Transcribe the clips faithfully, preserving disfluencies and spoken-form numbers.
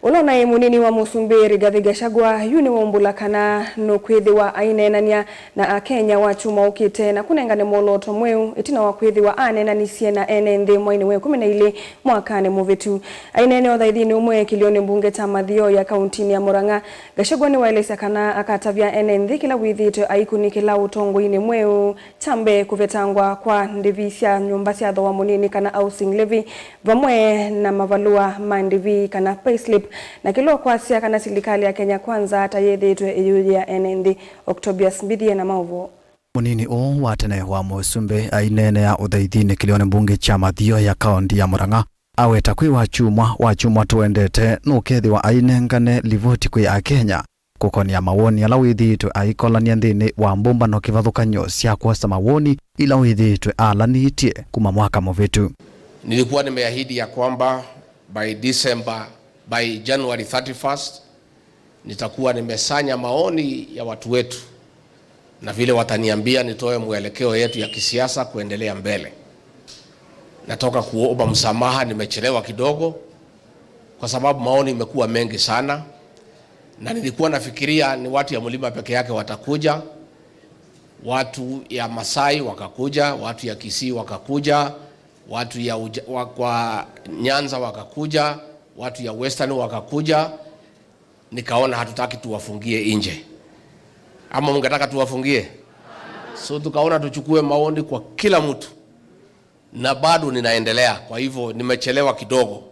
Ũla ũnaĩ mũnini wa mũsumbĩ Rigathi Gachagua yu nĩwaumbũla kana nũkwĩthĩwa aineenany'a na Akenya Wakyumwa ũkĩte na kũnengane mwolooto mweũ ĩtina wa kwĩthĩwa aneenanisye na ene nthĩ mwainĩ wa ĩkũmi na ilĩ mwakanĩ mũvĩtu. Aineenea ũthaithinĩ ũmwe kĩlĩonĩ mbunge kya Mathioya kauntinĩ ya Murang'a, Gachagua nĩwaelesya kana akatavya ene nthĩ kĩla wĩthĩĩtwe aikũnĩkĩla ũtongoinĩ mweũ. Kya mbee, kũvetangwa kwa ndĩvi sya nyũmba sya thooa mũnini kana housing levy, vamwe na mavalũa ma ndĩvi kana payslip, na kĩla ũkwasya kana silikalĩ ya Kenya Kwanza ta yĩthĩĩtwe ĩyũyĩa ene nthĩ. Octobius Mbithie na maũvoo. Mũnini ũũ wa tene wa mũsumbĩ aineenea ũthaithinĩ kĩlĩonĩ mbunge kya Mathioya kaunti ya Murang'a, aweta kwĩ Wakyumwa, Wakyumwa tũendete nũkethĩwa ainengane livoti kwĩ Akenya kũkonĩa mawoni ala wĩthĩĩtwe aikolany'a nthĩnĩ wa mbũmbano kĩvathũkany'o sya kwosa mawoni ila wĩthĩĩtwe alanĩtye kuma mwaka mũvĩtu. Nilikuwa nimeahidi ya kwamba by December, by January thirty-first, nitakuwa nimesanya maoni ya watu wetu na vile wataniambia nitoe mwelekeo yetu ya kisiasa kuendelea mbele. Natoka kuomba msamaha, nimechelewa kidogo kwa sababu maoni imekuwa mengi sana, na nilikuwa nafikiria ni watu ya mlima peke yake watakuja, watu ya Masai wakakuja, watu ya Kisii wakakuja, watu ya uja, wa, kwa Nyanza wakakuja, watu ya Western wakakuja. Nikaona hatutaki tuwafungie nje. Ama mngetaka tuwafungie? So tukaona tuchukue maoni kwa kila mtu, na bado ninaendelea. Kwa hivyo nimechelewa kidogo,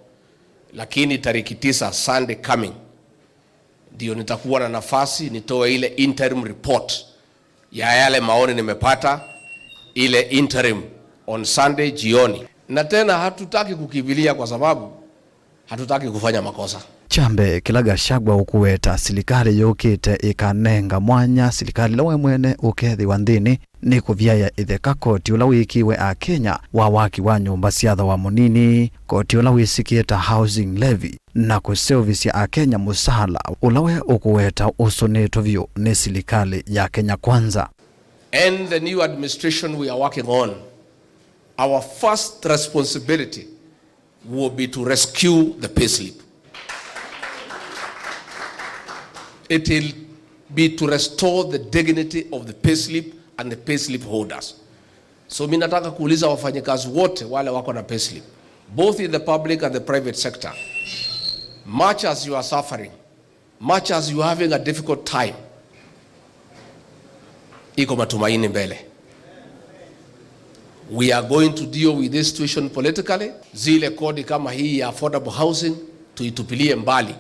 lakini tariki tisa, Sunday coming, ndio nitakuwa na nafasi nitoe ile interim report ya yale maoni nimepata, ile interim, on Sunday jioni. Na tena hatutaki kukimbilia kwa sababu hatutaki kufanya makosa. Kya mbee, kĩla Gachagua ũkũweta silikalĩ yũkĩte ĩkanenga mwanya silikalĩ ĩla we mwene ũkethĩwa nthĩnĩ nĩ kũvyaĩa ĩtheka koti ũla wĩkĩwe Akenya wa waki wa nyũmba sya thooa mũnini, koti ũla wĩsĩkĩe ta housing levy, na kũseũvĩsya Akenya mũsaala ũla we ũkũweta ũsũnĩtwe vyũ nĩ silikalĩ ya Kenya Kwanza. And the new administration we are working on, our first responsibility will be to rescue the payslip. It will be to restore the dignity of the payslip and the payslip holders. So mi nataka kuuliza wafanyikazi wote wale wako na payslip, both in the public and the private sector, much as you are suffering, much as you are having a difficult time, iko matumaini mbele. We are going to deal with this situation politically. Zile kodi kama hii ya affordable housing tuitupilie mbali.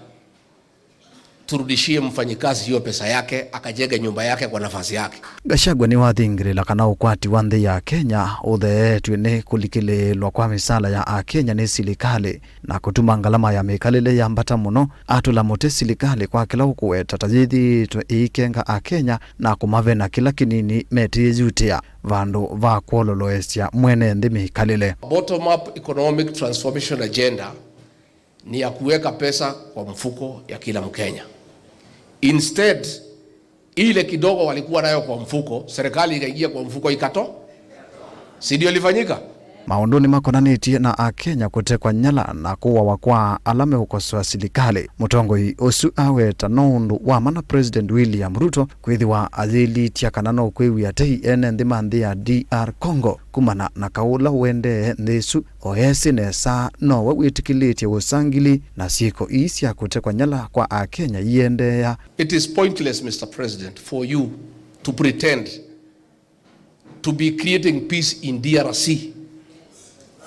Turudishie mfanyikazi hiyo pesa yake, akajenge nyumba yake kwa nafasi yake. Gachagua nĩwathingĩlĩla kana ũkwati wa nthĩ ya Kenya ũtheetw'e nĩ kũlikĩlĩĩlwa kwa mĩsaala ya Akenya nĩ silikalĩ, na kũtuma ngalama ya mĩkalĩle yambata mũno, atũla mũtĩ silikalĩ kwa kĩla ũkũweta ta yĩthĩĩtwe ĩikenga Akenya na kũmavena kĩla kĩnini metĩyĩyutĩa vandũ va kwololoesya mwene nthĩ mĩkalĩle. Bottom up economic transformation agenda ni ya kuweka pesa kwa mfuko ya kila Mkenya. Instead, ile kidogo walikuwa nayo kwa mfuko, serikali ikaingia kwa mfuko ikato. Si ndio ilifanyika? Maũndũ nĩmakonanĩtye na Akenya kũtekwa nyala na kũawa kwa ala meũkosoa silikalĩ. Mũtongoi ũsu aweta no ũndũ wa mana President William Ruto kwĩthĩwa ayĩlitya kana no kwĩw'ĩa tei ene nthĩ ma nthĩ ya D R Congo kumana na kaũ ũla ũendee nthĩ ĩsu. O esĩ nesa, nowe wĩtĩkĩlĩtye ũsangili na syĩko ii sya kũtekwa nyala kwa Akenya iendeea. It is pointless, Mister President, for you to pretend to be creating peace in D R C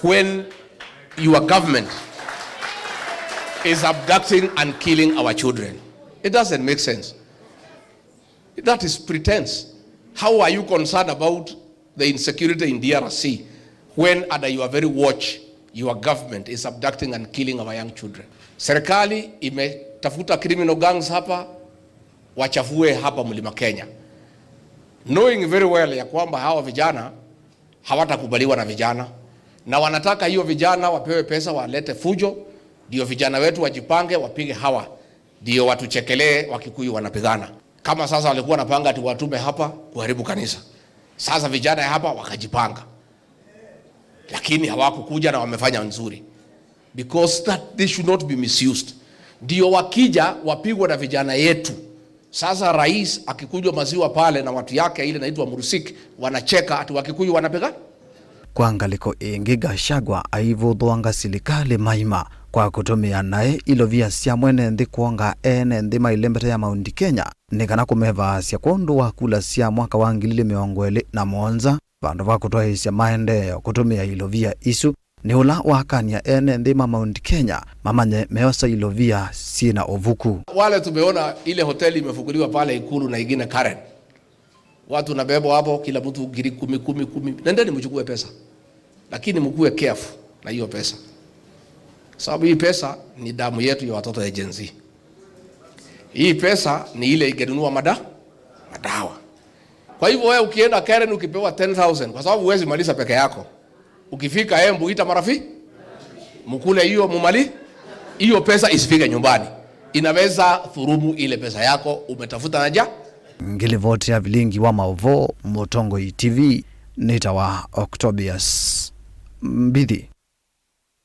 when your government is abducting and killing our children. It doesn't make sense. That is pretense. How are you concerned about the insecurity in D R C when under your very watch your government is abducting and killing our young children? Serikali imetafuta criminal gangs hapa, wachafue hapa Mlima Kenya, knowing very well ya kwamba hawa vijana hawatakubaliwa na vijana, na wanataka hiyo vijana wapewe pesa walete fujo, ndio vijana wetu wajipange wapige hawa, ndio watuchekelee Wakikuyu wanapigana. Kama sasa walikuwa wanapanga ati watume hapa kuharibu kanisa, sasa vijana ya hapa wakajipanga, lakini hawakukuja na wamefanya nzuri, because that they should not be misused. Ndio wakija wapigwe na vijana yetu. Sasa rais akikunywa maziwa pale na watu yake ile inaitwa Murusik, wanacheka ati Wakikuyu wanapiga. Kwa ngalĩko ĩngĩ, Gachagua aivũthũanga silikalĩ maima kwa kũtũmĩa naĩ ilovia sya mwene nthĩ kwonga ene nthĩ mailembete ya Mount Kenya nĩ kana kũmevaasya kwondũ wa kula sya mwaka wa ngili ilĩ mĩongo ĩlĩ na mũonza, vandũ va kũtwaĩĩsya maendeeo kũtũmĩa ilovia isu. Nĩ ũla wakany'a ene nthĩ ma Mount Kenya mamanye meosa ilovia syĩ na ũvuku. Wale tumeona ile hoteli imefunguliwa pale Ikulu na ingine Karen. Watu nabebwa hapo, kila mtu ngiri kumi, kumi, kumi. Nendeni mchukue pesa. Lakini mkuwe careful na hiyo pesa. Sababu hii pesa ni damu yetu ya watoto ya Gen Z. Hii pesa ni ile ingenunua mada-, madawa. Kwa hivyo wewe ukienda Karen ukipewa ten thousand, kwa sababu huwezi maliza peke yako. Ukifika Embu, ita marafi-, mkule hiyo, mumali-, hiyo pesa isifike nyumbani. Inaweza thurumu ile pesa yako umetafuta na ja-. Ngilivoti ya vilingi wa maũvoo, Mũtongoi T V, nĩtawa Octobius Mbithi.